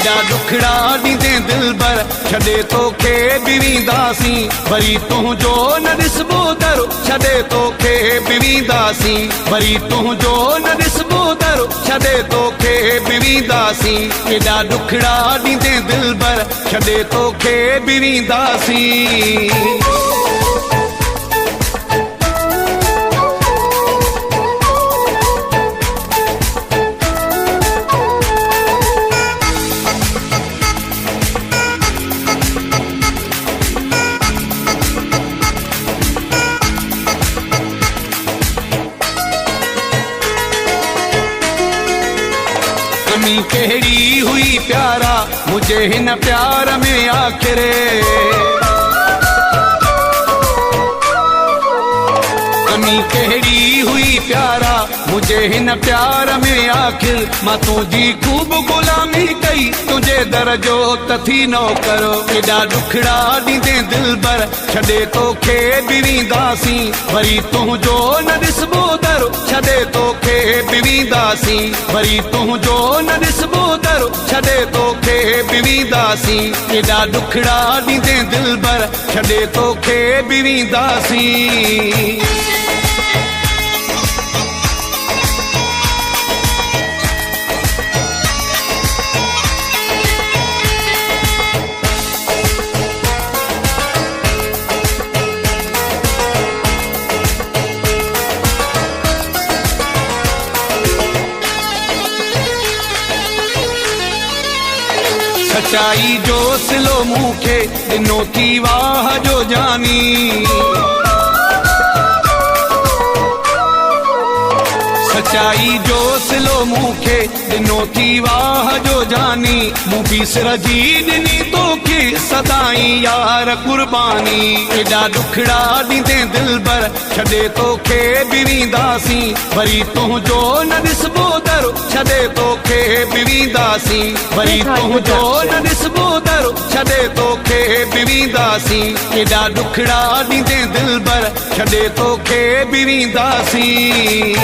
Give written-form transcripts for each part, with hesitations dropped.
ڪيڏا ڏکڙا ڏيندين دلبر، ڇڏي توکي به وينداسين. وري تنهنجو نه ڏسبو در، ڇڏي توکي به وينداسين. وري تنهنجو نه ڏسبو در، ڇڏي توکي به وينداسين. ڪيڏا ڏکڙا ڏيندين دلبر، ڇڏي توکي به وينداسين. ڪمي ڪهڙي هئي پيارا منهنجي هن پيار ۾ آخر. ڪمي ڪهڙي هئي پيارا منهنجي هن پيار ۾ آخر. مان تنهنجي خوب غلامي ڪئي، تنهنجي در جو ته ٿي نوڪر. ڪيڏا ڏکڙا ڏيندين دلبر، ڇڏي توکي به وينداسين. وري تنهنجو نه ڏسبو در، ڇڏي توکي به وينداسين. وري تنهنجو نه ڏسبو در، ڇڏي توکي به وينداسين. ڪيڏا ڏکڙا ڏيندين دلبر، ڇڏي توکي به وينداسين. سچائي جو صلو مون کي ڏنو ٿي واهه جو جاني. سچائي جو صلو مون کي ڏنو ٿي واهه جو جاني. مون به سر جي ڏني توکي سدائين يار قرباني. ايڏا ڏکڙا ڏيندين دلبر، ڇڏي توکي به وينداسين. وري تنهنجو نه ڏسبو در، ڇڏي توکي به وينداسين. وري تنهنجو نه ڏسبو در، ڇڏي توکي به وينداسين. ڪيڏا ڏکڙا ڏيندين دلبر، ڇڏي توکي به وينداسين.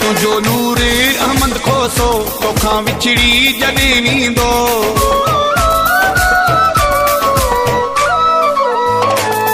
تنهنجو نور احمد کوسو توکان وڇڙي جڏهن ويندو.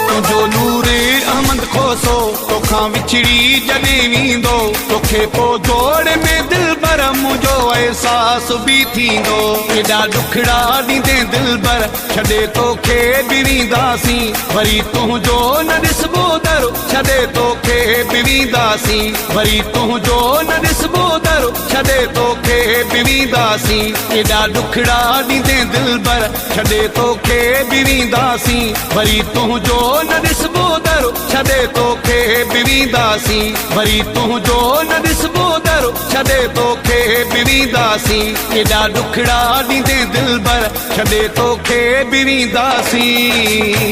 تنهنجو نور احمد کوسو توکان وڇڙي جڏهن ويندو. توکي پو جوڙ ۾ دلبر منهنجو احساس به ٿيندو. ڪيڏا ڏکڙا ڏيندين دلبر، ڇڏي توکي به وينداسين. وري تنهنجو نه ڏسبو در، ڇڏي توکي به وينداسين. وري تنهنجو نه ڏسبو در، ڇڏي توکي به وينداسين. ڪيڏا ڏکڙا ڏيندين دلبر، ڇڏي توکي به وينداسين. وري تنهنجو نه ڏسبو در، ڇڏي توکي به وينداسين. وري تنهنجو نه ڏسبو در، ڇڏي توکي به وينداسين. ڪيڏا ڏکڙا ڏيندين دلبر، ڇڏي توکي به وينداسين.